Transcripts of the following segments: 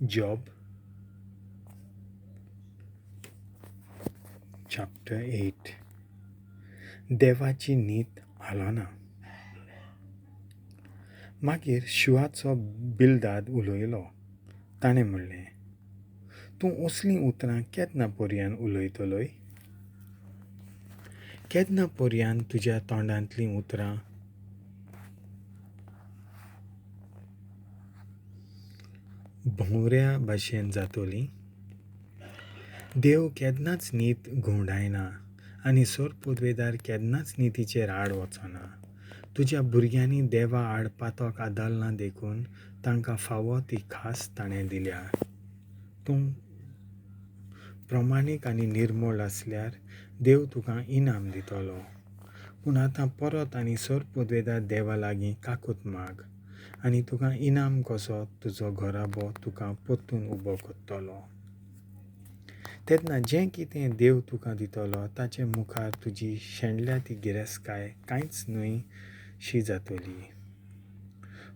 Job chapter 8. देवाची नीत हालना. मागीर शिवाचो बिलदाद उलयलो. ताणें म्हणलें, तूं असलीं उतरां केन्ना पर्यान उलयतलोय? केन्ना पर्यान तुज्या तोंडांतलीं उतरां भोंवऱ्या भाशेन जातलीं? देव केन्नाच नीत घुंवडायना आनी सरपदवेदार केन्नाच नितीचेर आड वचना. तुज्या भुरग्यांनी देवा आड पातक आदारलां देखून तांकां फावो ती खास ताणें दिल्या. तूं प्रमाणीक आनी निर्मळ आसल्यार देव तुका इनाम दितलो. पूण आतां परत आनी सरपदवेदार देवा लागीं काकूत माग आनी तुका इनाम कसो तुजो घराबो तुका परतून उबो करतलो. तेन्ना जें कितें देव तुका दितलो ताचे मुखार तुजी शेणल्या ती गिरेस्तकाय कांयच न्हय शी जातली.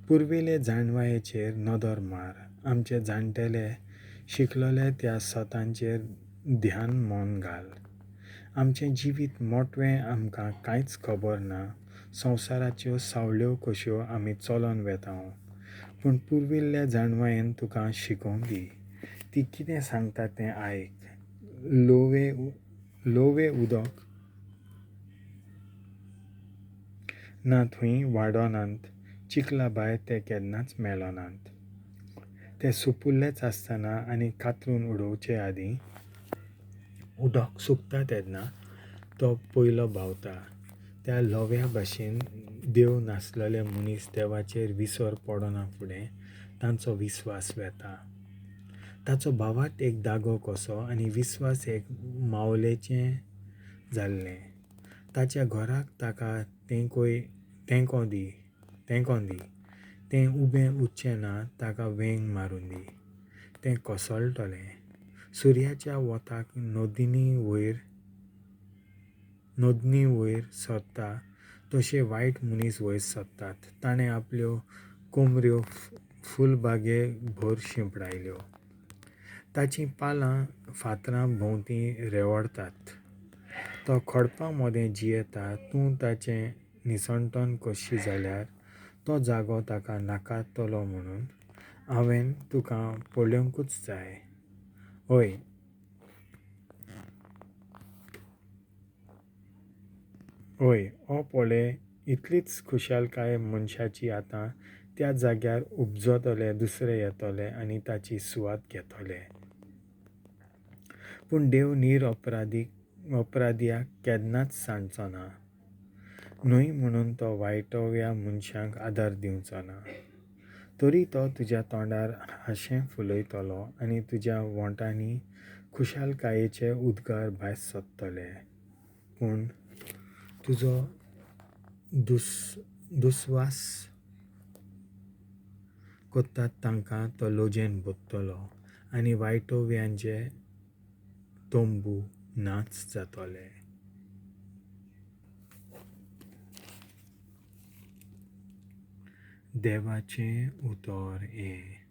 पुर्विल्ले जाणवायेचेर नदर मार. आमचे जाणटेले शिकलोले त्या सतांचेर ध्यान मन घाल. आमचें जिवीत मोटवें, आमकां कांयच खबर ना. संवसाराच्यो सावळ्यो कश्यो आमी चलोन वेता. पूण पुर्विल्ल्या जाणवायेन तुका शिकोवंक दी. ती कितें सांगता तें आयक. लोवे उदक ना थंय वाडनात, चिखला भायर ते केन्नाच मेळनात. ते सुपुल्लेच आसतना आनी कातरून उडोवचे आदीं उदक सुकता तेन्ना तो पयलो भावता. त्या लोव्या भाशेन देव नासलेले मनीस देवाचेर विसर पडना फुडें तांचो विस्वास वेता. ताचो भावार्थ एक दागो कसो आनी विस्वास एक मावलेचें जाल्लें. ताच्या घराक ताका तेंको दी, तें उबें उरचें ना, ताका वेंग मारूं दी, तें कोसळटलें. सुर्याच्या वताक नदींनी वयर सरता तशे वायट मनीस वयर सरतात. ताणें आपल्यो कोमऱ्यो फुलबागे भर शिंपडायल्यो. ताचीं पालां फातरां भोंवती रेवडतात. तो खडपां मदें जियेता. तूं ताचें निसणटन करशी जाल्यार तो जागो ताका नाकारतलो म्हणून हांवें तुका पळोवंकूच जाय. हय, हय, ओ पळय, इतलीच खुशालकाय मनशाची आतां त्या जाग्यार उपजतले दुसरे येतले आनी ताची सुवात घेतले. पूण देव निरअपराध्याक केन्नाच सांडचो ना, न्हय म्हणून तो वायटव्या मनशांक आदार दिवचो ना. तरी तो तुज्या तोंडार हांशें फुलयतलो आनी तुज्या वोंठांनी खुशालकायेचे उद्गार भायर सरतले. पूण तुजो दुस्वास करतात तांकां तो लजेन भरतलो आनी वायटव्यांचे तंबू नाच जातले. देवाचें उतर हें.